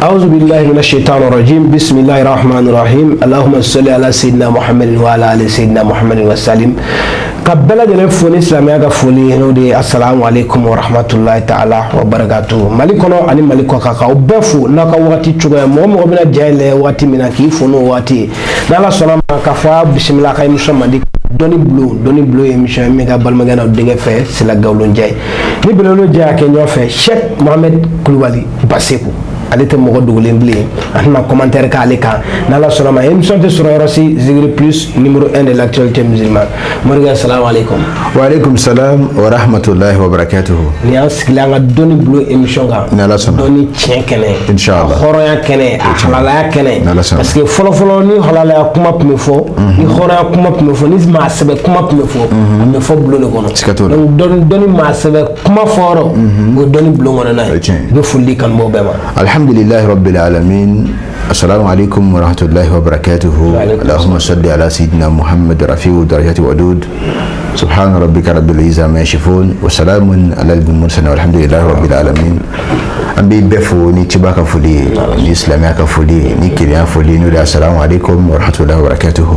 أعوذ بالله من الشيطان الرجيم، بسم الله الرحمن الرحيم، اللهم صل على سيدنا محمد وعلى آل سيدنا محمد وسلم. Ka bɛɛ lajɛlen fo ni silamɛya ka foli ye, n'o de ye السلام عليكم ورحمة الله تعالى وبركاته. Mali kɔnɔ ani Mali kɔ kan, k'aw bɛɛ fo n'a ka wagati cogoya. Mɔgɔ mɔgɔ bɛna ja in lajɛ wagati min na, k'i fo n'o waati ye. N'Ala sɔnna ma, k'a fɔ a bisimila a ka émission mandi, Dɔnni Bulon. Dɔnni Bulon ye émission ye min ka balimakɛ n'aw denkɛ fɛ, Sila Gawulon Jɛ ni belebele jɛ y'a kɛ ɲɔgɔn fɛ, Cheikh Mohamed Kulubali Baseku. Ale tɛ mɔgɔ dogolen bilen, an tɛna commentaire k'ale kan. N'Ala sɔnna ma, émission tɛ sɔrɔ yɔrɔ si, Zikiri Plus, numéro 1 de l'actualité musulmane. Morikɛ, salam alaikum. Wa alaikum salam wa rahmatullahi wa barakatuhu. Ni y'an sigilen an ka Dɔnni Bulon émission kan. Ni Ala sɔnna. Dɔnni tiɲɛ kɛnɛ. Inchallah. A hɔrɔnya kɛnɛ, a halalaya kɛnɛ. Ni Ala sɔnna. Parce que fɔlɔfɔlɔ, ni halalaya kuma tun bɛ fɔ, ni hɔrɔnya kuma tun bɛ fɔ, ni maa sɛbɛ kuma tun bɛ fɔ, a bɛ fɔ bulon de kɔnɔ. Siga t'o la. Donc dɔnni maa sɛbɛ kuma fɔyɔrɔ, o ye dɔnni bulon kɔnɔna O ye. ye tiɲɛ ye. I bɛ foli di kanubaw bɛɛ ma. الحمد لله رب العالمين، السلام عليكم ورحمة الله وبركاته. وعليكم. اللهم صل على سيدنا محمد رفيع الدرجات ودود، سبحان ربك رب العزة عما يصفون وسلام على المرسلين والحمد لله رب العالمين. An bɛ bɛɛ fo ni ciba ka foli ye, ni silamɛya ka foli ye, ni kelenya foli ye, n'o de ye السلام عليكم ورحمة الله وبركاته.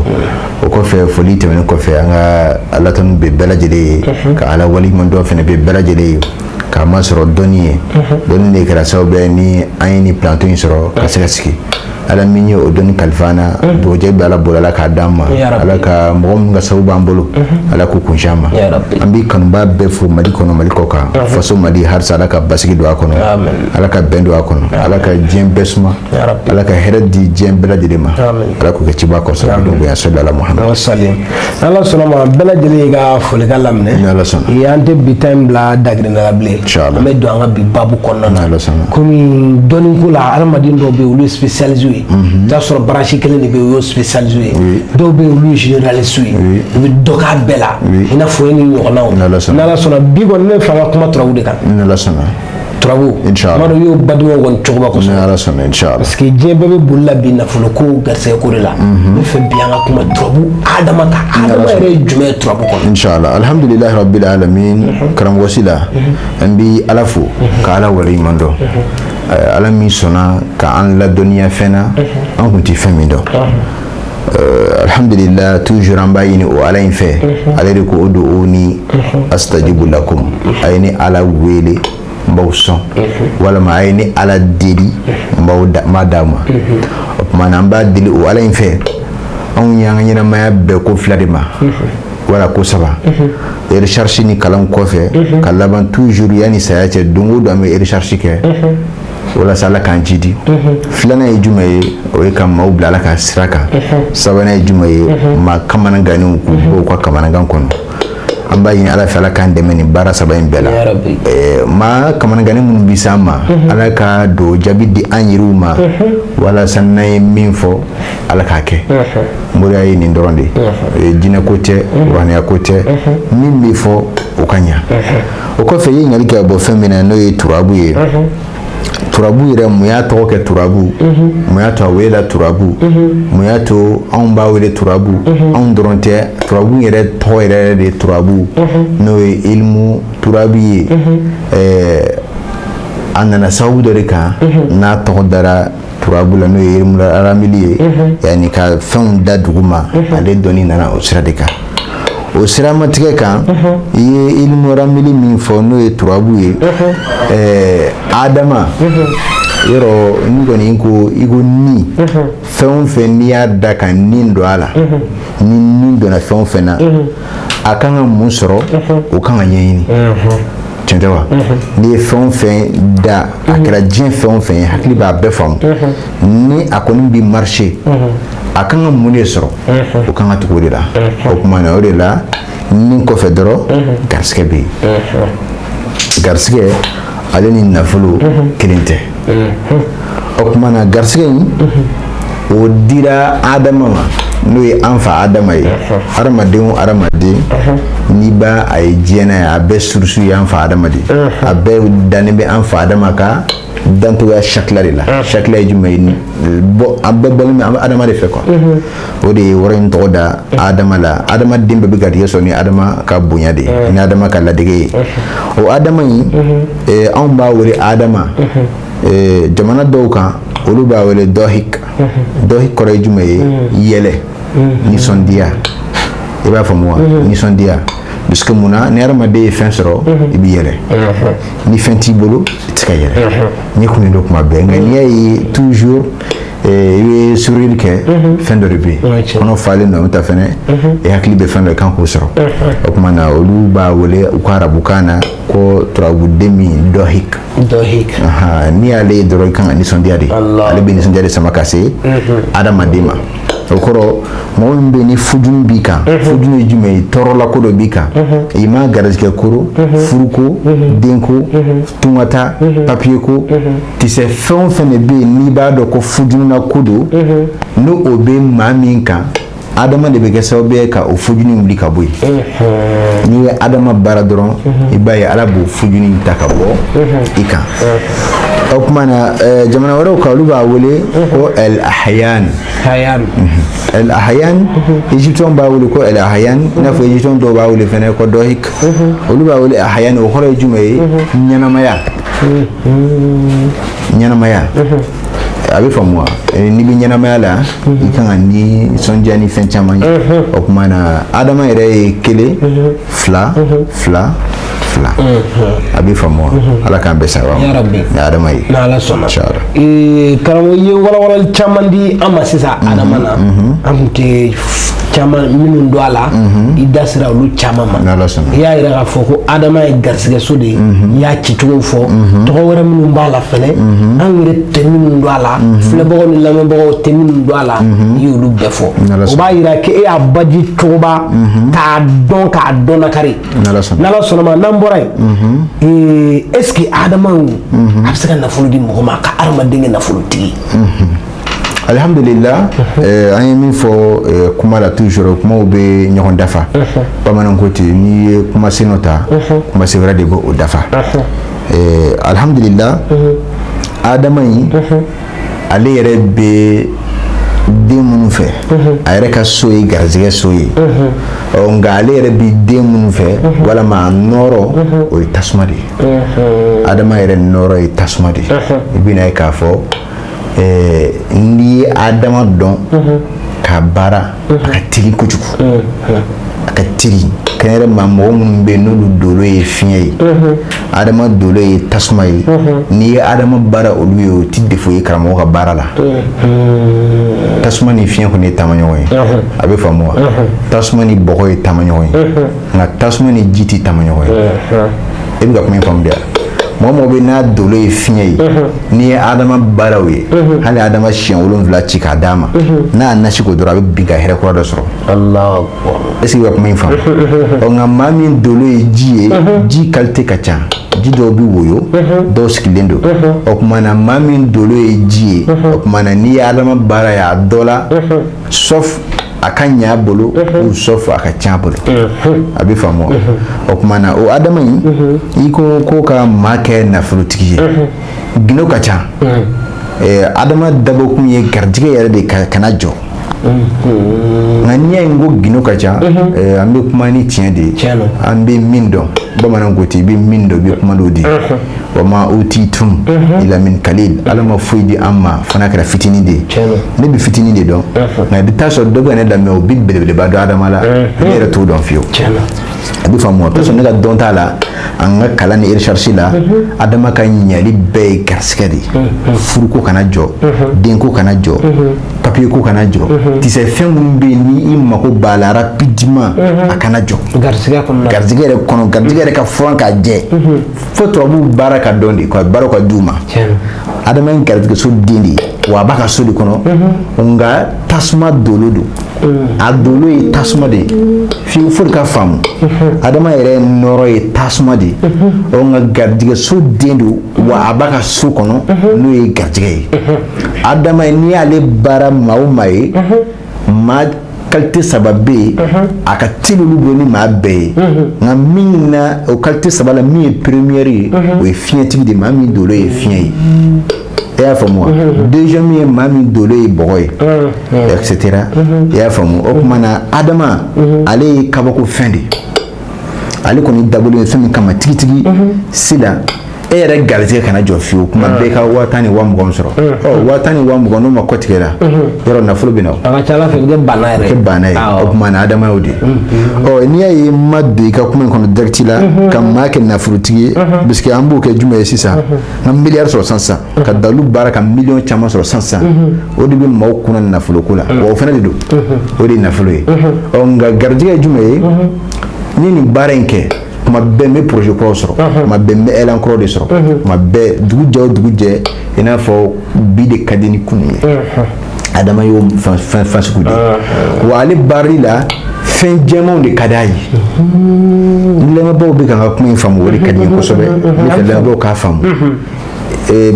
O kɔfɛ, foli tɛmɛnen kɔfɛ, an ka Ala tanu bɛ bɛɛ lajɛlen ye, ka Ala waleɲuman dɔn fana bɛ bɛɛ lajɛlen ye, k'a ma sɔrɔ dɔnni ye. Dɔnni de kɛra sababu ye ni an ye nin plateau in sɔrɔ ka se ka sigi. Ala min ye o dɔnni kalifa an na, dugujɛ bɛ Ala bolo, Ala k'a d'an ma. Ya Rabbi. Ala ka mɔgɔ minnu ka sababu b'an bolo, Ala k'u kun an ma. Ya Rabbi. An b'i kanuba bɛɛ fo Mali kɔnɔ, Mali kɔ kan. Faso Mali, halisa Ala ka basigi don a kɔnɔ. Amen. Ala ka bɛn don a kɔnɔ, Ala ka diɲɛ bɛɛ suma. Ya Rabbi. Ala ka hɛrɛ di diɲɛ bɛɛ lajɛlen ma. Amen. Ala k'o kɛ ciba kɔsɔn don bonya sɔli ala Muhamad. Wasalim. N'Ala sɔnna ma, bɛɛ lajɛlen y'i ka folikan laminɛ. Ni Ala sɔnna. I an tɛ bi ta in bila dagirinda la bilen. Inchallah. An bɛ don an ka bi babu kɔnɔna na. Ni Ala sɔnna. Komi dɔnniko la, adamaden dɔw bɛ yen, olu ye spécialisé ye. I t'a sɔrɔ branche kelen de bɛ yen, o y'o spécialisé ye. Dɔw bɛ yen, olu ye généraliste ye. U bɛ dɔ k'a bɛɛ la. I n'a fɔ e ni ɲɔgɔnnaw. Ni Ala sɔnna. N'Ala sɔnna, bi kɔni ne bɛ fɛ an ka kuma turabu de kan. Ni Ala sɔnna. Turabu. Inchallah. Tuma dɔ i y'o badenw kɔni cogoba Ni kosɛbɛ. Ala sɔnna, inchallah. Parce que diɲɛ bɛɛ bɛ boli la bi nafolo ko, garisɛgɛ ko de la. N bɛ fɛ bi an ka kuma turabu adama kan. Adama yɛrɛ ye jumɛn ye turabu kɔnɔ? Inchallah. الحمد لله رب العالمين. Karamɔgɔ Sila, an bi Ala fo ka Ala waleɲuman dɔn. Ala min sɔnna ka an ladɔnniya fɛn na an kun tɛ fɛn min dɔn. Alhamdulillah, toujours an b'a ɲini o Ala in fɛ. Ale de ko ادعوني أستجب لكم, a ye ni Ala wele, n b'aw sɔn, walima a ye ni Ala deli, n b'aw da, n b'a d'aw ma. O tuma na, an b'a deli o Ala in fɛ. Anw y'an ka ɲɛnamaya bɛɛ ko fila de ma, wala ko saba: recherche ni kalan kɔfɛ, ka laban toujours yanni saya cɛ, don o don an bɛ recherche kɛ walasa Ala k'an jidi. Filanan ye jumɛn ye? O ye ka maaw bila Ala ka sira kan. Sabanan ye jumɛn ye? Maa kamanaganniw, k'u bɔ u ka kamanagan kɔnɔ. An b'a ɲini Ala fɛ, Ala k'an dɛmɛ nin baara saba in bɛɛ la. Ya Rabbi. Maa kamanaganni minnu bi s'an ma, Ala ka don jaabi di an yɛrɛw ma, walasa n'an ye min fɔ, Ala k'a kɛ. Moriya ye nin dɔrɔn de ye. Jinɛ ko tɛ, ruhaniya ko tɛ. Min bɛ fɔ, o ka ɲa. O kɔfɛ, i ye ɲininkali kɛ ka bɔ fɛn min na, n'o ye turabu ye. Turabu yɛrɛ, mun y'a tɔgɔ kɛ turabu? Mun y'a to a welela turabu? Mun y'a to anw b'a wele turabu? Anw dɔrɔn tɛ, turabu yɛrɛ tɔgɔ yɛrɛ de ye turabu, n'o ye ilimu turabu ye. A nana sababu dɔ de kan n'a tɔgɔ dara turabu la, n'o ye ilimu aramili ye, yanni ka fɛnw da dugu ma. Ale dɔnni nana o sira de kan. O siramatigɛ kan, i ye ilimu aramili min fɔ, n'o ye turabu ye. Adama yɔrɔ ni kɔni ko i ko ni fɛn o fɛn, n'i y'a da ka nin don a la, ni nin donna fɛn o fɛn na, a kan ka mun sɔrɔ, o kan ka ɲɛɲini. Tiɲɛ tɛ wa? N'i ye fɛn o fɛn da, a kɛra diɲɛ fɛn o fɛn ye, hakili b'a bɛɛ faamu, ni a kɔni bɛ marcher, a kan ka mun de sɔrɔ, o kan ka tugu o de la. O tuma na, o de la, ni kɔfɛ dɔrɔn, garisɛgɛ bɛ yen. Garisɛgɛ, ale ni nafolo kelen tɛ. O tuma na, garisɛgɛ in, o dira Adama ma, n'o ye an fa Adama ye. Hadamaden o hadamaden, n'i b'a a ye diɲɛ na yan, a bɛɛ source ye an fa Adama de ye. A bɛɛ dannen bɛ an fa Adama ka Dantogoya sakila de la. Sakila ye jumɛn ye? Bɔ an bɛɛ bɔlen bɛ, an bɛ adama de fɛ quoi. O de ye yɔrɔ in tɔgɔ da adama la. Adamaden bɛɛ bɛ garijɛgɛ sɔrɔ ni adama ka bonya de ye, ni adama ka ladege ye. O adama in, anw b'a wele adama. Jamana dɔw kan, olu b'a wele dɔhik. Dɔhik kɔrɔ ye jumɛn ye? Yɛlɛ, nisɔndiya. I b'a faamu wa? Nisɔndiya, parce que mun na? Ni hadamaden ye fɛn sɔrɔ, i bɛ yɛlɛ. Ni fɛn t'i bolo, i tɛ se ka yɛlɛ. N'i kun don kuma bɛɛ, nka n'i y'a ye toujours i bɛ sourire kɛ, fɛn dɔ de bɛ yen, kɔnɔ falen don. A bɛ taa fɛnɛ, i hakili bɛ fɛn dɔ kan k'o sɔrɔ. O tuma na, olu b'a wele u ka arabukan na ko turabuden min dɔhik. Dɔhik. N'i y'ale ye dɔrɔn, i kan ka nisɔndiya de. Ale bɛ nisɔndiya de sama ka se adamaden ma. O kɔrɔ, mɔgɔ min bɛ yen ni fujunu b'i kan. Fujunu ye jumɛn ye? Tɔɔrɔla ko dɔ b'i kan, i ma garijɛgɛ koro, furuko, denko, tungata, papiye ko, tisɛ, fɛn o fɛn de bɛ yen n'i b'a dɔn ko fujununa ko don, n'o o bɛ maa min kan, adama de bɛ kɛ sababu ye ka o fujunu wuli ka bɔ yen. N'i ye adama baara dɔrɔn, i b'a ye Ala b'o fujunu ta ka bɔ i kan. O tuma na, jamana wɛrɛw kan, olu b'a wele ko El Ahayan. Hayan. El Ahayan, Égyptien b'a wele ko El Ahayan, i n'a fɔ Égyptien dɔw b'a wele fɛnɛ ko Dɔhik. Olu b'a wele Ahayan. O kɔrɔ ye jumɛn ye? Ɲɛnamaya, ɲɛnamaya. A bɛ faamu wa? N'i bɛ ɲɛnamaya la, i kan ka nisɔndiya ni fɛn caman ye. O tuma na, adama yɛrɛ ye kelen, fila, fila, fila. A bɛ faamu wa? Ala k'an bɛɛ sababa ma. Ya Rabbi. Ni adama ye. N'Ala sɔnna. Inshallah. Karamɔgɔ, i ye walawalali caman di an ma sisan adama na. An tun tɛ caman minnu dɔn a la, i da sera olu caman ma. N'Ala sɔnna. I y'a yira k'a fɔ ko adama ye garisigɛso de ye. I y'a cicogo fɔ, tɔgɔ wɛrɛ minnu b'a la fɛnɛ, an yɛrɛ tɛ minnu dɔn a la, filɛbagaw ni lamɛnbagaw tɛ minnu dɔn a la, i y'olu bɛɛ fɔ. N'Ala O sɔnna. b'a yira k'e y'a baji cogoba k'a dɔn, k'a dɔn nakari. N'Ala sɔnna. N'Ala sɔnna ma, n'an bɔra yen, est ce que adama a bɛ se ka nafolo di mɔgɔ ma ka adamaden kɛ nafolotigi? Alhamdulillah. An ye min fɔ kuma la toujours, kumaw bɛ ɲɔgɔn dafa. Bamananw ko ten, n'i ye kumasen dɔ ta, kumasen wɛrɛ de b'o o dafa. Alhamdulillah, adama in, ale yɛrɛ bɛ den minnu fɛ, a yɛrɛ ka so ye garijɛgɛ so ye. Ɔ, nka ale yɛrɛ bɛ den minnu fɛ, walima a nɔrɔ, o ye tasuma de ye. Adama yɛrɛ nɔrɔ ye tasuma de ye. I bɛna ye k'a fɔ n'i ye adama dɔn k'a baara, a ka teli kojugu, a ka teli kɛnɛrɛ ma. Mɔgɔ minnu bɛ yen n'olu dolo ye fiɲɛ ye, adama dolo ye tasuma ye, n'i ye adama baara olu ye, o ti défaut ye karamɔgɔ ka baara la. Tasuma ni fiɲɛ kɔni ye taamaɲɔgɔn ye. A bɛ faamu wa? Tasuma ni bɔgɔ ye taamaɲɔgɔn ye, nka tasuma ni ji ti taamaɲɔgɔn ye. E bɛ ka kuma in faamu de wa? Mɔgɔ mɔgɔ bɛ n'a dolo ye fiɲɛ ye, n'i ye adama baaraw ye, hali adama siɲɛ 7 ci k'a d'a ma, n'a y'a nasi ko dɔrɔn, a bɛ bin ka hɛrɛ kura dɔ sɔrɔ. Allahu akbar. Est ce que i ka kuma in faamu? Ɔ, nka maa min dolo ye ji ye, ji qualité ka ca, ji dɔw bɛ woyo, dɔw sigilen don. O tuma na, maa min dolo ye ji ye, o tuma na, n'i ye adama baara ye a dɔ la, sauf a ka ɲɛ a bolo ou sauf a ka ca a bolo. A bɛ faamu wa? O tuma na, o adama in, i ko ko ka maa kɛ nafolotigi ye, gindo ka ca. Adama dabɔkun ye garijɛgɛ yɛrɛ de ka kana jɔ. Nka n'i y'a ye n ko gindo ka ca, an bɛ kuma ni tiɲɛ de ye. Tiɲɛ don. An bɛ min dɔn, bamananw ko ten, i bɛ min dɔn, i bɛ kuma dɔw di. Wa ma utitum ila min kalil. Ala ma foyi di an ma fo n'a kɛra fitinin de ye. Tiɲɛ don. Ne bɛ fitinin de dɔn, nka i bɛ taa sɔrɔ dɔ bɛ ka ne lamɛn, o bɛ belebeleba dɔn adama la, ne yɛrɛ t'o dɔn fiyewu. Tiɲɛ don. A bɛ faamu wa? Parce que ne ka dɔn t'a la, an ka kalan ni recherche la, adama ka ɲali bɛɛ ye garisigɛ de ye. Furuko kana jɔ, denko kana jɔ, papiye ko kana jɔ, tisɛ fɛn minnu bɛ yen ni i mako b'a la rapidement, a kana jɔ. Garisigɛ kɔnɔna. Garijɛgɛ yɛrɛ kɔnɔ, garijɛgɛ yɛrɛ ka furan k'a jɛ, fo tubabuw baara ka dɔn de, ka baaraw ka d'u ma. Tiɲɛ don. Adama ye garijɛgɛ so den de ye wa, a b'a ka so de kɔnɔ, nka tasuma dolo don. A dolo ye tasuma de ye fiyewu, fo de ka faamu. Adama yɛrɛ nɔrɔ ye tasuma de ye. Ɔ, nka garijɛgɛ so den don wa, a b'a ka so kɔnɔ, n'o ye garijɛgɛ ye. Adama ye, n'i y'ale baara maa o maa ye, maa Qualité saba bɛ yen, a ka teli olu bolo ni maa bɛɛ ye. Nka min na, o qualité saba la, min ye première ye, o ye fiɲɛtigi de ye, maa min dolo ye fiɲɛ ye. E y'a faamu wa? Deuxième ye maa min dolo ye bɔgɔ ye, et cetera. I y'a faamu? O tuma na, Adama, ale ye kabako fɛn de ye. Ale kɔni dabɔlen ye fɛn min kama tigitigi sisan, e yɛrɛ garijɛgɛ kana jɔ fiyewu. Kuma bɛɛ ka 10 000 ni 20 000 sɔrɔ. Ɔ, 10 000 ni 20 000, n'o ma kɔtigɛ la yɔrɔ, nafolo bɛ na o. A ka ca Ala fɛ, i bɛ kɛ bana yɛrɛ. Kɛ bana ye. O tuma na, Adama y'o de ye. Ɔ, n'i y'a ye n ma don i ka kuma in kɔnɔ direct la ka maa kɛ nafolotigi ye, parce que an b'o kɛ jumɛn ye sisan? N ka miliyari sɔrɔ sisan sisan, ka dalu baara ka miliyɔn caman sɔrɔ sisan sisan, o de bɛ maaw kunna nafoloko la. Wa o fana de don, o de ye nafolo ye. Ɔ, nka garijɛgɛ ye jumɛn ye? Ni nin baara in kɛ, kuma bɛɛ n bɛ projet kuraw sɔrɔ, kuma bɛɛ n bɛ élan kuraw de sɔrɔ, kuma bɛɛ dugu jɛ o dugu jɛ, i n'a fɔ bi de ka di ni kunun ye. Adama y'o fɛn fɛn sugu de ye. Wa ale baarali la, fɛn jɛmanw de ka d'a ye. Ni lamɛnbaaw bɛ ka n ka kuma in faamu, o de ka di n ye kosɛbɛ. N bɛ fɛ lamɛnbaaw k'a faamu.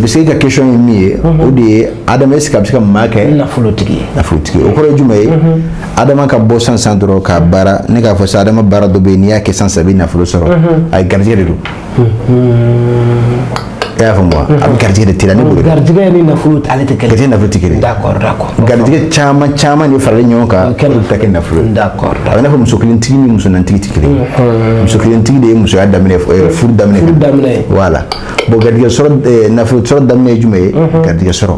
Parce que e ka question ye min ye, o de ye: Adama, est ce que a bɛ se ka maa kɛ nafolotigi ye? Nafolotigi ye, o kɔrɔ ye jumɛn ye? Adama ka bɔ sisan sisan dɔrɔn k'a baara, ne k'a fɔ sisan, Adama baara dɔ bɛ yen, n'i y'a kɛ sisan sisan, i bɛ nafolo sɔrɔ. A ye garijɛgɛ de don. E y'a faamu wa? A bɛ garijɛgɛ de teliya ne bolo. Garijɛgɛ ni nafolo, ale tɛ kelen. Garijɛgɛ, nafolo tɛ kelen. d'accord d'accord Garijɛgɛ caman caman de faralen ɲɔgɔn kan, O kɛ o bɛ taa kɛ nafolo ye. A bɛ n'a fɔ muso kelentigi ni muso naanitigi tɛ kelen ye. Muso kelentigi de ye musoya daminɛ, furu daminɛ. Furu daminɛ. Voilà. Bon, garijɛgɛ sɔrɔ, nafolo sɔrɔ daminɛ ye jumɛn ye? Garijɛgɛ sɔrɔ,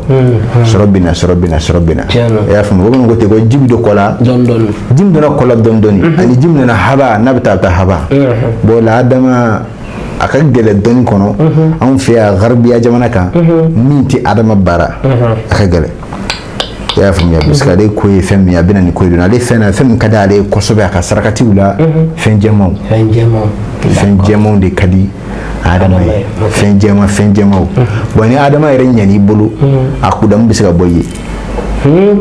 sɔrɔ bɛ na, sɔrɔ bɛ na, sɔrɔ bɛ na. Tiɲɛ don. I y'a faamu? Bamananw ko ten ko ji bɛ don kɔ la dɔɔni dɔɔni. Ji min donna kɔ la dɔɔni dɔɔni, ani ji min nana haba, n'a bɛ taa, a bɛ taa haba. Bon, la, Adama a ka gɛlɛ dɔɔni kɔnɔ anw fɛ yan, garibuya jamana kan, min tɛ Adama baara, a ka gɛlɛn. I y'a faamuya? Parce que ale ko ye fɛn min ye, a bɛ na ni ko ye. Ale fɛn na, fɛn min ka di ale ye kosɛbɛ, a ka sarakatiw la, fɛn jɛmanw. Fɛn jɛmanw. Fɛn jɛmanw de ka di Adama ye. Fɛn jɛman, fɛn jɛmanw. Bon, ni Adama yɛrɛ ɲɛn'i bolo, a kudamu bɛ se ka bɔ i ye.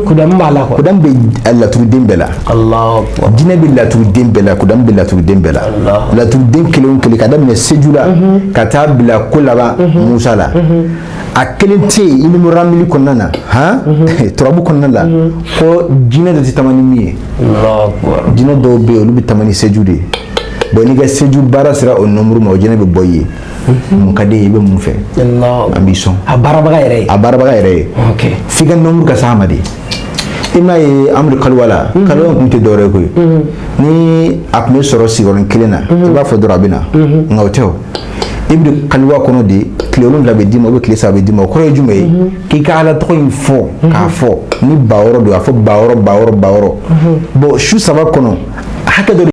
Kudamu b'a la quoi. Kudamu bɛ laturuden bɛɛ la. Allahu akbar. Jinɛ bɛ laturuden bɛɛ la, kudamu bɛ laturuden bɛɛ la. Laturuden kelen o kelen, ka daminɛ Seju la ka taa bila ko laban Musa la, a kelen tɛ yen ilimu ramili kɔnɔna na, han, turabu kɔnɔna la, ko jinɛ dɔ tɛ taama ni min ye. Allahu akbar. Jinɛ dɔw bɛ yen, olu bɛ taama ni seju de ye. Bon, n'i ka seju baara sera o nombre ma, o jinɛ bɛ bɔ i ye. Mun ka di ye? I bɛ mun fɛ? Allahu. An b'i sɔn. A baarabaga yɛrɛ ye. A baarabaga yɛrɛ ye. F'i ka nombre ka s'a ma de. I m'a ye, Amadu, kaliwa la, kaliwa in kun tɛ dɔwɛrɛ ye koyi. Ni a tun bɛ sɔrɔ sigiyɔrɔnin kelen na, i b'a fɔ dɔrɔn a bɛ na. Nka o tɛ. O i bɛ kaliwa kɔnɔ de, tile 7 bɛ d'i ma, ou tile 3 bɛ d'i ma. O kɔrɔ ye jumɛn ye? K'i ka Ala tɔgɔ in fɔ, k'a fɔ ni 60 000 don, a fɔ 60 000, 60 000, 60 000. Bon, su 3 kɔnɔ, hakɛ dɔ de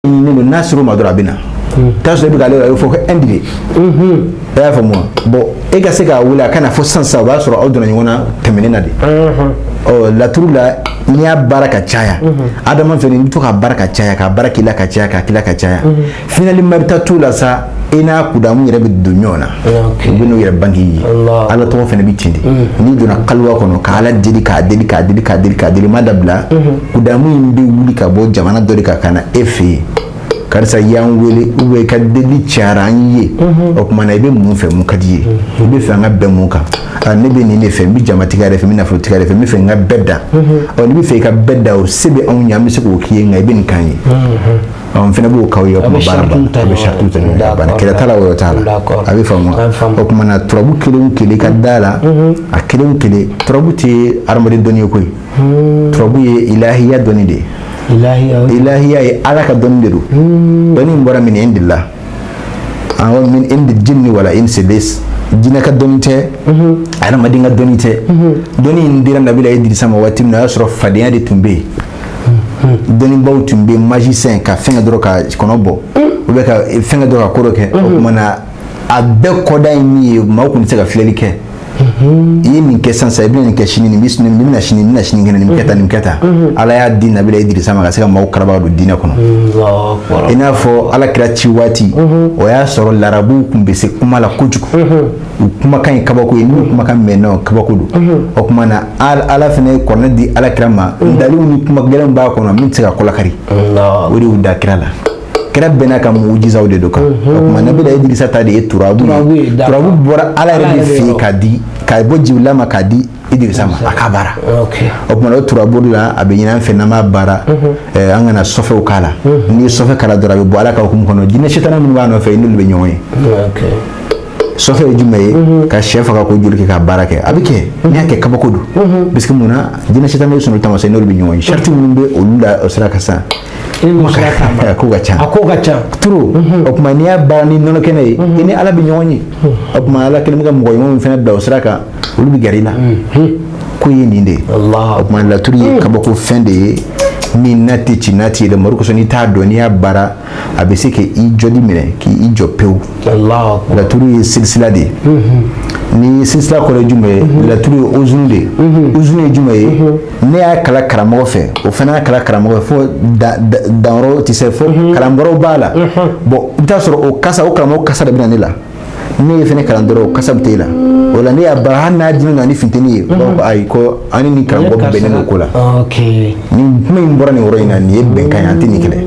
ɲininen don. N'a ser'o ma dɔrɔn, a bɛ na. Taa sɔrɔ i bɛ k'ale, a bɛ fɔ ko indi de. E y'a faamu wa? Bon, e ka se k'a wele a kana fɔ sisan sisan, o b'a sɔrɔ aw donna ɲɔgɔn na tɛmɛnen na de. Ɔ, laturu la, n'i y'a baara ka caya, Adama fɛnɛ, i bɛ to ka baara ka caya, ka baara k'i la ka caya, ka k'i la ka caya, finalement i bɛ taa t'o la sa, i n'a kudamu yɛrɛ bɛ don ɲɔgɔn na. U bɛ n'u yɛrɛ bange i ye. Ala tɔgɔ fɛnɛ bɛ ten de. N'i donna kaliwa kɔnɔ ka Ala deli, k'a deli, k'a deli, k'a deli, k'a deli, ma dabila, kudamu in bɛ wuli ka bɔ jamana dɔ de kan ka na e fɛ yen: karisa y'an wele, ou bien i ka deli cayara an ye. O tuma na, i bɛ mun fɛ? Mun ka di i ye? I bɛ fɛ an ka bɛn mun kan? Ne bɛ nin de fɛ, n bɛ jamatigiya de fɛ, n bɛ nafolotigiya de fɛ, n bɛ fɛ n ka bɛɛ da. Ɔ, n'i bɛ fɛ i ka bɛɛ da, o se bɛ anw ye, an bɛ se k'o k'i ye, nka i bɛ nin k'an ye. Ɔ, n fana b'o k'aw ye. O kuma baara ban, a bɛ saritiw ta ɲɔgɔn kan, banna. Kɛlɛ t'a la, wɔyɔ t'a la. A bɛ faamu wa? O tuma na, turabu kelen o kelen ka da la, a kelen o kelen, turabu tɛ hadamaden dɔnni ye koyi. Turabu ye ilahiya dɔnni de ye. Ilahiya. Ilahiya ye Ala ka dɔnni de don. Dɔnni in bɔra min indillah, awɔ, min indi jinni wala insi, les jinɛ ka dɔnni tɛ, adamaden ka dɔnni tɛ. Dɔnni in dira Nabila Idirisa ma waati min na, o y'a sɔrɔ fadenya de tun bɛ yen, dɔnnibaw tun bɛ yen, magicien ka fɛn kɛ dɔrɔn ka kɔnɔ bɔ, ou bien ka fɛn kɛ dɔrɔn ka ko dɔ kɛ. O tuma na, a bɛɛ kɔda ye min ye, maaw tun tɛ se ka filɛli kɛ. I ye nin kɛ sisan sisan, i bɛna nin kɛ sini, nin bɛ nin bɛna sini, nin bɛna sinikɛnɛ, nin bɛ kɛ tan, nin bɛ kɛ tan. Ala y'a di Nabila Idirisa ma ka se ka maaw karaba ka don diinɛ kɔnɔ. I n'a fɔ Ala kira ci waati, o y'a sɔrɔ larabuw tun bɛ se kuma la kojugu. U kumakan ye kabako ye, n'u kumakan mɛn nɔ, kabako don. O tuma na, Ala fana ye kuranɛ di Ala kira ma, daliw ni kuma gɛlɛnw b'a kɔnɔ min tɛ se ka kɔlakari. O de y'u da kira la. Kira bɛnna ka mujizaw de don kan. O tuma, Nabila Idirisa ta de ye turabu ye. Turabu bɔra Ala yɛrɛ de fɛ yen ka di, ka bɔ Jibila ma k'a di. Idrissa ma a k'a baara. Ok. O tuma o turabu la, a bɛ ɲini an fɛ n'an b'a baara, an kana sɔfɛw k'a la. N'i ye sɔfɛ k'a la dɔrɔn, a bɛ bɔ Ala ka hukumu kɔnɔ. Jinɛ sitana minnu b'a nɔfɛ, i n'olu bɛ ɲɔgɔn ye. Sɔfɛ ye jumɛn ye? Ka sɛ faga k'o joli kɛ ka baara kɛ. A bɛ kɛ, n'i y'a kɛ, kabako don, parce que mun na? Jinɛ sitana ye sɔn taamasiyɛn, n'olu bɛ ɲɔgɔn ye. Sariti minnu bɛ olu la, o sira ka san. I ni sira t'a ma. A ko ka ca. A ko ka ca. Trop. O tuma n'i y'a baara ni nɔnɔ kɛnɛ ye, i ni Ala bɛ ɲɔgɔn ye. O tuma Ala kɛlen bɛ ka mɔgɔ ɲuman min fana bila o sira kan, olu bɛ gɛrɛ i la. Ko ye nin de ye. Allah. O tuma laturu ye kabako fɛn de ye min n'a tɛ ci, n'a tɛ yɛlɛma. O kosɔn n'i t'a dɔn, n'i y'a baara, a bɛ se k'i jɔli minɛ, k'i jɔ pewu. Allah. Laturu ye silisila de ye. Ni silisila kɔrɔ ye jumɛn ye? Laturu ye uzunu de ye. Uzunu ye jumɛn ye? Ne y'a kala karamɔgɔ fɛ, o fana y'a kala karamɔgɔ fɛ, fo danyɔrɔ tɛ se, fo karamɔgɔw b'a la. Bon, i bɛ taa sɔrɔ o kasa, o karamɔgɔ kasa de bɛ na ne la. Ne ye fɛnɛ kalan dɔrɔn, o kasa bɛ t'e la. O la ne y'a baara, hali n'a dimi nana ni funteni ye, u b'a fɔ ko ayi, ko an ni nin karamɔgɔ bɛnnen don ko la. Nin kuma in bɔra nin yɔrɔ in na, nin ye bɛnkan ye, an tɛ nin kɛlɛ.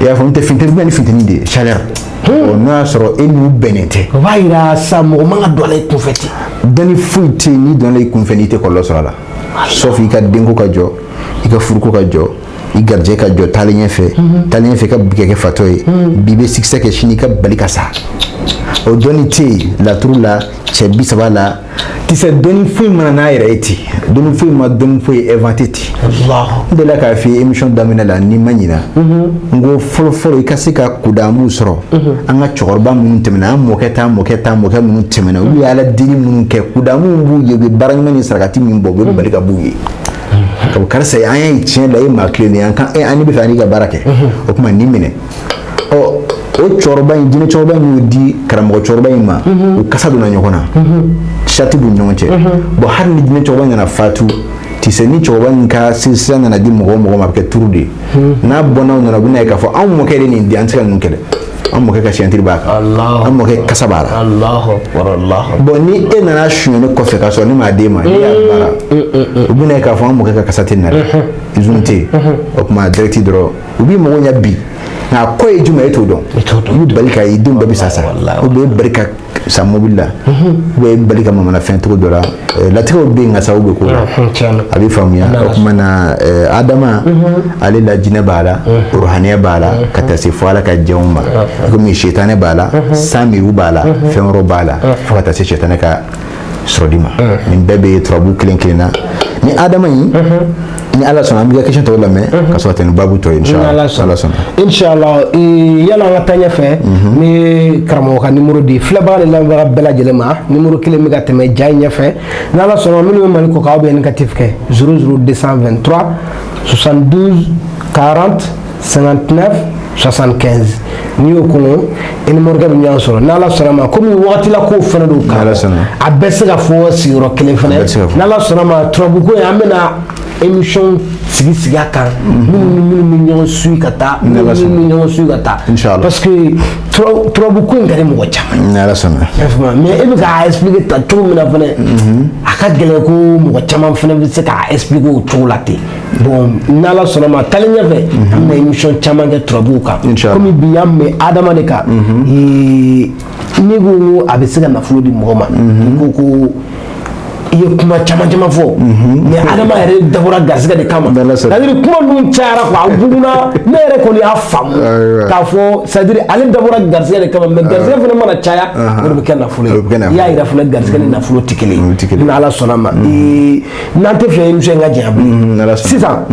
I y'a faamu tɛ? Funteni bɛ na ni funteni de ye, chaleur. Ɔ, n'o y'a sɔrɔ e n'u bɛnnen tɛ. O b'a yira sa, mɔgɔ man ka don a la i kunfɛ ten. Dɔnni foyi tɛ yen, n'i donna i kunfɛ, n'i tɛ kɔlɔlɔ sɔrɔ a la, sauf i ka denko ka jɔ, i ka furuko ka jɔ, i garijɛgɛ ka jɔ. Taalen ɲɛfɛ, taalen ɲɛfɛ, i ka bi ka kɛ fatɔ ye, bi bɛ succès kɛ, sini i ka bali ka sa. O dɔnni tɛ yen laturu la. Cɛ 30 la tisɛ, dɔnni foyi mana n'a yɛrɛ ye ten, dɔnni foyi ma dɔnni foyi inventé ten. Allah. N delila k'a f'i ye émission daminɛ la, n'i ma ɲina, n ko fɔlɔ fɔlɔ, i ka se ka kudamu sɔrɔ, an ka cɛkɔrɔba minnu tɛmɛna, an mɔkɛ ta mɔkɛ ta mɔkɛ minnu tɛmɛna, olu ye Ala deli minnu kɛ, kudamu b'u ye, u bɛ baara ɲuman ni sarakati min bɔ, u bɛ bali ka b'u ye ka fɔ karisa an y'a ye tiɲɛ la, e maa tilennen, an kan an bɛ fɛ an n'i ka baara kɛ. O tuma nin minɛ, ɔ, o cɛkɔrɔba in, jinɛ cɛkɔrɔba in y'o di karamɔgɔ cɛkɔrɔba in ma, u kasa donna ɲɔgɔn na, sati b'u ni ɲɔgɔn cɛ. Bon, hali ni jinɛ cɛkɔrɔba nana fatu tisɛ, ni cɛkɔrɔba in ka silsila nana di mɔgɔ o mɔgɔ ma, a bɛ kɛ turu de ye. N'a bɔnnaw nana, u bɛna ye k'a fɔ anw mɔkɛ de nin di, an tɛ se ka ninnu kɛlɛ, an mɔkɛ ka signature b'a kan, Allah. an mɔkɛ kasa b'a la. Allahu akbar, Allah. Bon, ni e nana suɲɛ ne kɔfɛ k'a sɔrɔ ne m'a d'e ma, n'i y'a baara, u bɛna ye k'a fɔ an mɔkɛ ka kasa tɛ na dɛ, izunu tɛ yen. O tuma direct dɔrɔn, u b'i mago ɲɛ bi, nka a kɔ ye jumɛn ye, e t'o dɔn. E t'o dɔn. I bɛ bali ka i denw bɛɛ bɛ sa sa, Wallahi. ou bien i bɛ bali ka sa mobili la, ou bien i bɛ bali ka mamanafɛn cogo dɔ la. Latigɛw bɛ yen, nka sababu bɛ k'o la. Tiɲɛ. A bɛ faamuya. O tuma na Adama, ale la, jinɛ b'a la, ruhaniya b'a la, ka taa se fo Ala ka jɛnw ma, komi sitanɛ b'a la, samiru b'a la, fɛn wɛrɛw b'a la, fo ka taa se sitanɛ ka sɔrɔli ma. Nin bɛɛ bɛ turabu kelen kelen na. Ni Adama in, ni Ala sɔnna, an b'i ka question tɔw lamɛn ka sɔrɔ ka tɛmɛ ni baabu tɔ ye, Ni inshallah. Ala sɔnna. Ala sɔnna. Inshallah. Yanni an ka taa ɲɛfɛ, ni karamɔgɔ ka numéro di filɛbaga ni lamɛnbaga bɛɛ lajɛlen ma, numéro kelen bɛ ka tɛmɛ ja in ɲɛfɛ. Ni Ala sɔnna, minnu bɛ Mali kɔ kan, aw bɛ indicatif kɛ 00 223 72 40 59 75. N'i y'o kɔnɔ, i ni morikɛ bɛ ɲɔgɔn sɔrɔ, n'Ala sɔnna ma. Komi wagati la kow fana don, N'Ala sɔnna. a bɛɛ se ka fɔ sigiyɔrɔ kelen fana. A bɛɛ se ka fɔ. N'Ala sɔnna ma, turabuko in, an bɛna émission sigi sigi a kan, minnu ni minnu bɛ ɲɔgɔn suit ka taa, minnu N'Ala ni sɔnna. minnu bɛ ɲɔgɔn suit ka taa. Inchallah. Parce que turabuko in ka di mɔgɔ caman ye. Ni Ala sɔnna. I y'a faamu? Mais e bɛ k'a expliquer tan cogo min na fɛnɛ, a ka gɛlɛn ko mɔgɔ caman fɛnɛ bɛ se k'a expliquer o cogo la ten. Bon, n'Ala sɔnna ma, taalen ɲɛfɛ, an bɛna émission caman kɛ turabuw kan. Inchallah. Komi bi an bɛ Adama de kan, ne ko n ko a bɛ se ka nafolo di mɔgɔ ma. I ko ko i ye kuma caman caman fɔ, mais Adama yɛrɛ dabɔra garisɛgɛ de kama. N'Ala sɔnna. C'est à dire kuma ninnu cayara quoi, a bugunna. Ne yɛrɛ kɔni y'a faamu Ayiwa. k'a fɔ, c'est à dire ale dabɔra garisɛgɛ de kama, mais garisɛgɛ fana mana caya, o de bɛ kɛ nafolo O de bɛ kɛ ye. nafolo I y'a yira fana, garisɛgɛ ni nafolo tɛ kelen O tɛ ye. kelen ye. N'Ala sɔnna ma, n'an tɛ fɛ émission in ka janya bilen, N'Ala sɔnna. sisan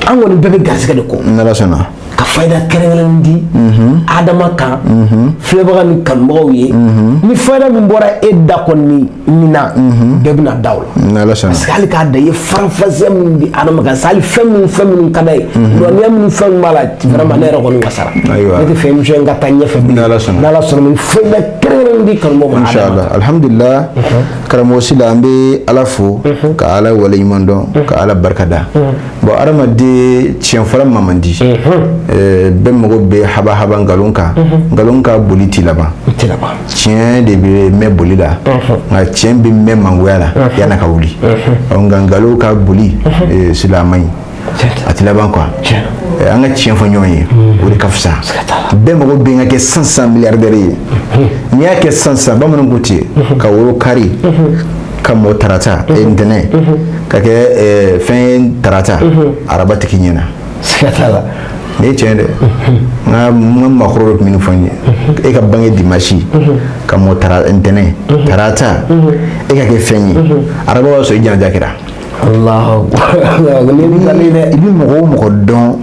an kɔni bɛɛ bɛ garisɛgɛ de kɔ. N'Ala sɔnna. Ka fayida kɛrɛnkɛrɛnnen di Adama kan, filɛbaga ni kanubagaw ye, ni fayida min bɔra e da kɔni nin na, bɛɛ bɛna da o la. N'Ala sɔnna. Parce que hali k'a da, i ye faranfasiya min di Adama kan sa, hali fɛn minnu ka d'a ye, dɔnniya minnu, fɛn min b'a la, vraiment ne yɛrɛ kɔni wasara. Ayiwa. Ne tɛ fɛ émission in ka taa ɲɛfɛ bilen. N'Ala sɔnna. N'Ala sɔnna, ni fayida kɛrɛnkɛrɛnnen di kanubagaw ma Adama Inshallah. kan. Alhamdulillah, karamɔgɔ Sila, an bɛ Ala fo ka Ala waleɲuman dɔn, ka Ala barika da. Bon, adamaden tiɲɛ fɔla ma man di. Bɛɛ mago bɛ haba haba nkalon kan, nkalon ka boli ti laban. O tɛ laban. Tiɲɛ de bɛ mɛn boli la, nka tiɲɛ bɛ mɛn mangoya la yan'a ka wuli. Ɔ, nka nkalon ka boli, Sila, a man ɲi, a ti laban quoi. Tiɲɛ. An ka tiɲɛ fɔ ɲɔgɔn ye, o de ka fisa. Siga t'a la. Bɛɛ mago bɛ n ka kɛ sisan sisan milliardaire ye. N'i y'a kɛ sisan sisan, bamananw ko ten, ka woro kari. Ka mɔ tarata ntɛnɛn ka kɛ fɛn ye tarata, araba tɛ k'i ɲɛna. Siga t'a la. Nin ye tiɲɛ dɛ. N ka maakɔrɔ dɔ tun bɛ nin fɔ n ye: e ka bange dimanche, ka mɔ ntɛnɛn, tarata e ka kɛ fɛn ye, araba b'a sɔrɔ i janaja kɛra. Allahu akbar, nin ye dɛ. I bɛ mɔgɔ o mɔgɔ dɔn,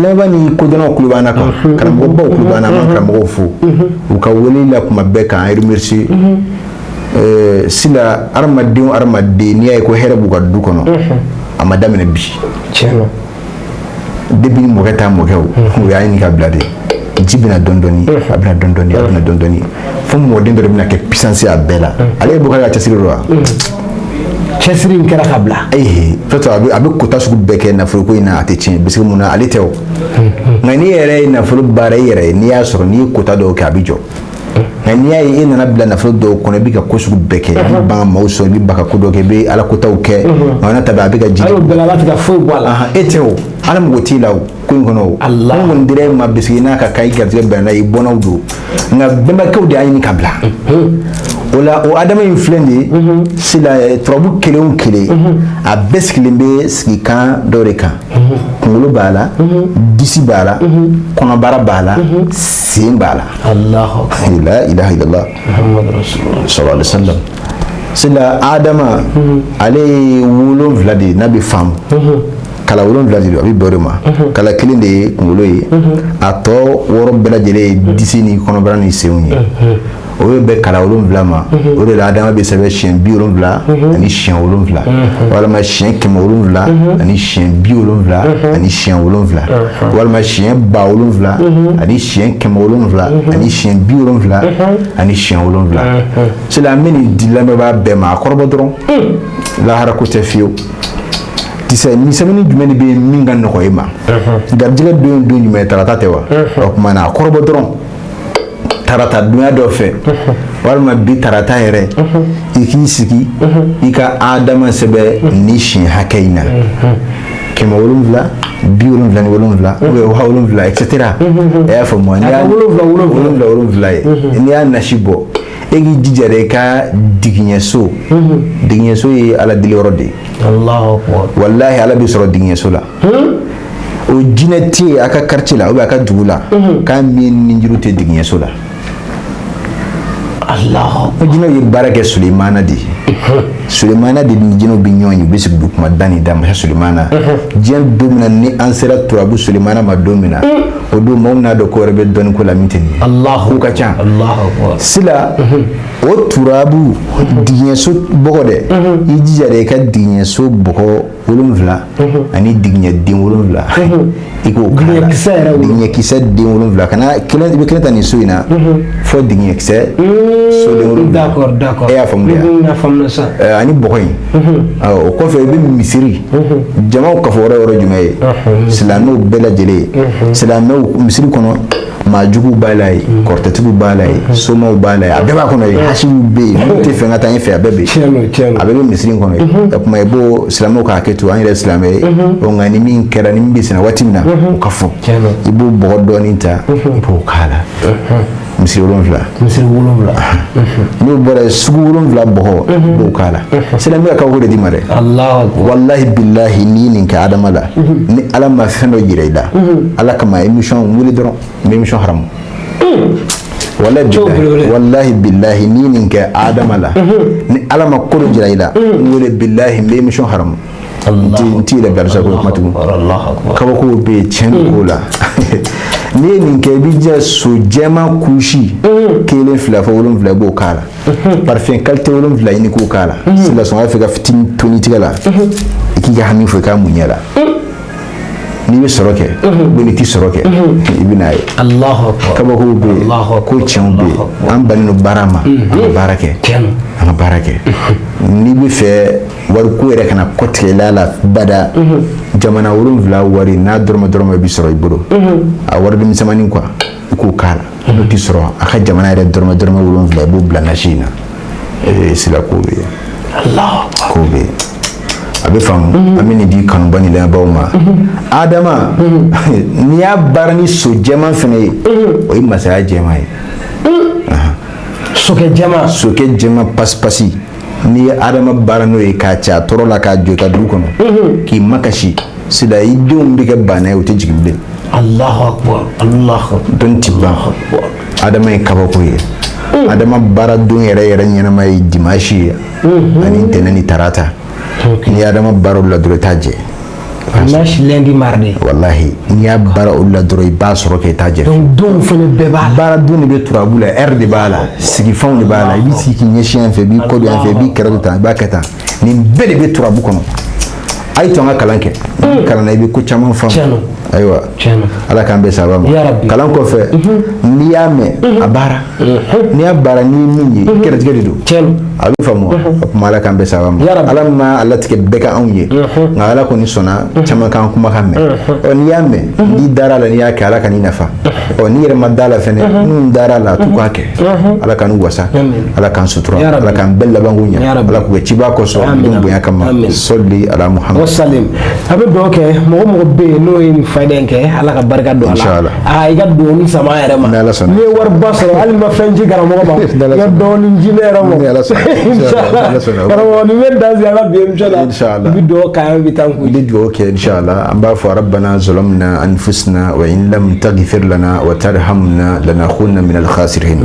laban ni kodɔnnaw kulo b'an na quoi, karamɔgɔbaw kulo b'an na. An b'an karamɔgɔw fo u ka wele la kuma bɛɛ k'an remercier. Sila, hadamaden o hadamaden, n'i y'a ye ko hɛrɛ b'u ka du kɔnɔ, a ma daminɛ bi. Tiɲɛ don. Depuis ni mɔkɛ t'a mɔkɛw, u y'a ɲini ka bila de. Ji bɛna dɔɔni dɔɔni, a bɛna dɔɔni dɔɔni, a bɛna dɔɔni dɔɔni, fo mɔden dɔ de bɛna kɛ puissance a bɛɛ la. Ale ye bɔ k'ale ka cɛsiri don wa? Cɛsiri in kɛra ka bila. Ee, peut-être a bɛ kota sugu bɛɛ kɛ nafolo ko in na, a tɛ tiɲɛ, parce que mun na? Ale tɛ o. Nka n'i yɛrɛ ye nafolo baara i yɛrɛ ye, n'i y'a sɔrɔ, n'i ye kota dɔw kɛ, a bɛ jɔ. Nka n'i y'a ye e nana bila nafolo dɔw kɔnɔ, i bɛ ka ko sugu bɛɛ kɛ, i bɛ ban ka maaw sɔrɔ, i bɛ ban ka ko dɔw kɛ, i bɛ ala kotaw kɛ, nka n'a ta bɛɛ a bɛ ka ji. Hali o bɛɛ la, ala tɛ ka foyi bɔ a la. E tɛ o, ala mago t'i la o ko in kɔnɔ o. Allah. Mun kɔni dira e ma, bisigi n'a ka kan, i garijɛgɛ bɛnna, i bɔnnaw don. Nka bɛnbakɛw de y'a ɲini ka bila o la. O adama in filɛ nin ye sila, turabu kelen o kelen, a bɛɛ sigilen bɛ sigikan dɔ de kan: kunkolo b'a la, disi b'a la, kɔnɔbara b'a la, sen b'a la. Allahu akbar. La ilaha illallah. Muhammadu rasulullah. Sallallahu alaihi wasallam. Sila, adama ale ye 7 de ye n'a bɛ faamu. Kala 7 de don, a bɛ bɛn o de ma. Kala kelen de ye kunkolo ye, a tɔ 6 bɛɛ lajɛlen ye disi ni kɔnɔbara ni senw ye. O bɛ bɛn kala 7 ma. O de la adama bɛ sɛbɛn siɲɛ 70 ani siɲɛ 7, walima siɲɛ 700 ani siɲɛ 70 ani siɲɛ 7, walima siɲɛ 7000 ani siɲɛ 700 ani siɲɛ 70 ani siɲɛ 7. Sila, an bɛ nin di lamɛnbaa bɛɛ ma, a kɔrɔbɔ dɔrɔn, lahara ko tɛ fiyewu. Tisɛ ni sɛbɛnni jumɛn de bɛ yen min ka nɔgɔ i ma? Garijɛgɛ don ye don jumɛn ye? Tarata tɛ wa? O tuma na, a kɔrɔbɔ dɔrɔn, tarata donya dɔ fɛ, walima bi tarata yɛrɛ, i k'i sigi i ka adama sɛbɛn ni siɲɛ hakɛ in na: 777 ou bien 700, et cetera. E y'a faamu wa? N'i y'a 7 7. 7 7 ye, n'i y'a nasi bɔ, e k'i jija dɛ, i ka digiɲɛso. Digiɲɛso ye ala deli yɔrɔ de ye. Allahu akbar. Walahi, ala bɛ sɔrɔ digiɲɛso la. O jinɛ tɛ yen a ka quartier la ou bien a ka dugu la k'a min nijuru tɛ digiɲɛso la. Allahu. O jinɛw ye baara kɛ Sulemana de ye. Sulemana de ni jinɛw bɛ ɲɔgɔn ye, u bɛ sigi u kuma da ni da masa Sulemana. Diɲɛ don min na ni an sera turabu Sulemana ma don min na, o don maaw n'a dɔn ko wɛrɛ bɛ dɔnni ko la min tɛ nin ye. Allahu. Ko ka ca. Allahu akbar. Sila, o turabu digiɲɛso bɔgɔ dɛ, i jija dɛ, i ka digiɲɛso bɔgɔ 7 ani digiɲɛ den 7, i k'o k'a la. Digiɲɛkisɛ yɛrɛ wolo. Digiɲɛkisɛ den 7, kana kelen, i bɛ kelen ta nin so in na fo digiɲɛkisɛ so den 7. D'accord, d'accord. E y'a faamuya? N y'a faamuya sisan. Ani bɔgɔ in. Awɔ, o kɔfɛ i bɛ misiri jamaw kafo yɔrɔ, yɔrɔ jumɛn ye? Silamɛw bɛɛ lajɛlen ye silamɛw. Misiri kɔnɔ, maa juguw b'a la yen, kɔrɔtɛtigiw b'a la yen, somaw b'a la yen, a bɛɛ b'a kɔnɔ yen, hasiw bɛ yen, minnu tɛ fɛ ka taa ɲɛfɛ, a bɛɛ bɛ yen. Tiɲɛ don, tiɲɛ don. A bɛɛ bɛ misiri in kɔnɔ yen. O tuma i b'o silamɛw ka hakɛ to, an yɛrɛ silamɛ ye ɔ, nka ni min kɛra, ni min bɛ senna waati min na, o ka fɔ. Tiɲɛ don. I b'o bɔgɔ dɔɔnin ta, i b'o k'a la, misiri 7. Misiri 7. N'o bɔra yen, sugu 7 bɔgɔ, i b'o k'a la. Silamɛ ka kabako de d'i ma dɛ. Allahu akbar. Wallahi billahi, n'i ye nin kɛ adama la, ni ala ma fɛn dɔ yira i la, ala kama émission wuli dɔrɔn, n bɛ émission haramu. Wallahi billahi, belebele. Wallahi billahi, n'i ye nin kɛ adama la, ni ala ma ko dɔ yira i la, n wele, billahi, n bɛ émission haramu. N ti yɛrɛ bila sa ko kuma tugun. Allahu akbar. Kabakow bɛ yen, tiɲɛ don ko la. N'i ye nin kɛ, i b'i jija, so jɛman kusi kelen, fila fɔ 7, i b'o k'a la. Parfum qualité 7 ɲini k'o k'a la. Sila, sɔngɔ fɛ ka fitinin to n'i tigɛ la, i k'i ka hami fɔ, i k'a mun ɲɛ la. N'i bɛ sɔrɔ kɛ ou bien n'i ti sɔrɔ kɛ, i bɛ n'a ye. Allahu akbar. Kabakow bɛ yen. Allahu akbar. Ko tiɲɛw bɛ yen. An bannen don baara ma, an ka baara kɛ. Tiɲɛ don. An ka baara kɛ. N'i bɛ fɛ wariko yɛrɛ kana kɔtigɛ i la bada, jamana 7 wari n'a dɔrɔmɛ dɔrɔmɛ bɛ sɔrɔ i bolo, a wari misɛnmanin quoi, i k'o k'a la. N'o tɛ sɔrɔ, a ka jamana yɛrɛ dɔrɔmɛ dɔrɔmɛ 7, i b'o bila nasi in na. Ee sila, ko bɛ yen. Allahu akbar. Ko bɛ yen, a bɛ faamu. An bɛ nin di kanuba ni lamɛnbaaw ma. Adama, n'i y'a baara ni so jɛman fana ye, o ye masaya jɛman ye. Sokɛ jɛman. Sokɛ jɛman pasipasi. N'i ye Adama baara n'o ye k'a ci a tɔɔrɔ la, k'a jɔ i ka du kɔnɔ, k'i makasi sida, i denw bɛ kɛ bana ye, u tɛ jigin bilen. Allahu akbar, Allahu akbar. Dɔnni ti ban. Adama ye kabako ye. Adama baara don yɛrɛ yɛrɛ ɲɛnama ye dimanche ye ani ntɛnɛn ni tarata. N'i ye Adama baara olu la dɔrɔn, i t'a jɛ. Dimanche, lundi, mardi. Walahi, n'i y'a baara olu la dɔrɔn, i b'a sɔrɔ k'i t'a jɛ. Donc donw fana bɛɛ b'a la. Baara don de bɛ turabu la, heure de b'a la, sigifɛnw de b'a la. I b'i sigi k'i ɲɛsin yan fɛ, i b'i kɔ don yan fɛ, i b'i kɛrɛ don tan, i b'a kɛ tan. Nin bɛɛ de bɛ turabu kɔnɔ. A ye to an ka kalan kɛ. N'i kalanna, i bɛ ko caman faamu. Tiɲɛ don. Ayiwa. Tiɲɛ don. Ala k'an bɛn sababa ma. Ya Rabbi. Kalan kɔfɛ, n'i y'a mɛn, a baara. N'i y'a baara, n'i ye min ye, i kɛrɛtigɛ de don. Tiɲɛ don. A bɛ faamu wa? O tuma, Ala k'an bɛn sababa ma. Ya Rabbi. Ala ma a latigɛ bɛɛ ka anw ye, nka Ala kɔni sɔnna caman k'an kumakan mɛn. Ɔ, n'i y'a mɛn, n'i dara a la, n'i y'a kɛ, Ala ka n'i nafa. Ɔ, n'i yɛrɛ ma da la fɛnɛ, minnu dara a la, a t'u k'a kɛ. Ala k'an wasa. Amin. Ala k'an sutura. Ya Rabbi. Ala k'an bɛɛ labanko ɲɛ. Ya Rabbi. Ala k'u kɛ ciba kosɔn. Amin. Denw bonya kama. Amin. Sɔli ala Muhammad. Wasalim. A bɛ dugawu kɛ mɔgɔ mɔgɔ bɛ yen n'o ye nin fayida in kɛ, Ala ka barika don a la. Inshallah. Aa, i ka dugawu sama a yɛrɛ ma. Ni Ala sɔnna. N'i ye wariba sɔrɔ, hali ma fɛn ci karamɔgɔ ma, Ni Ala i ka sɔnna. dɔɔnin ci ne yɛrɛ ma. Ni Ala sɔnna. Inshallah. Ni Ala sɔnna. Karamɔgɔ, nin bɛ dan sigi an ka bi émission na. Inshallah. I bɛ dugawu k'an ye, an bɛ taa n kun. N bɛ dugawu kɛ inshallah. An b'a fɔ: rabbana zalamna anfusna wa in lam taghfir lana wa tarhamna lanakunanna min al-khasirin.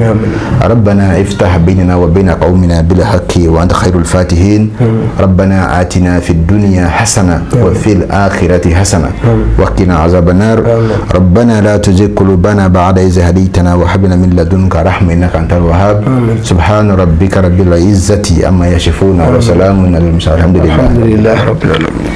Rabbana iftah bainana wa baina qaumina bil haqqi wa anta khairul fatihin. Rabbana atina fid dunya hasana wa fil akhirati hasana wa qina azaban nar. Rabbana la tuzigh qulubana ba'da idh hadaytana wa hab lana min ladunka rahma innaka antal wahhab. Subhana rabbika rabbil izzati amma yasifun wa salamun alal mursalin, alhamdulillah. Alhamdulillah rabbil alamin.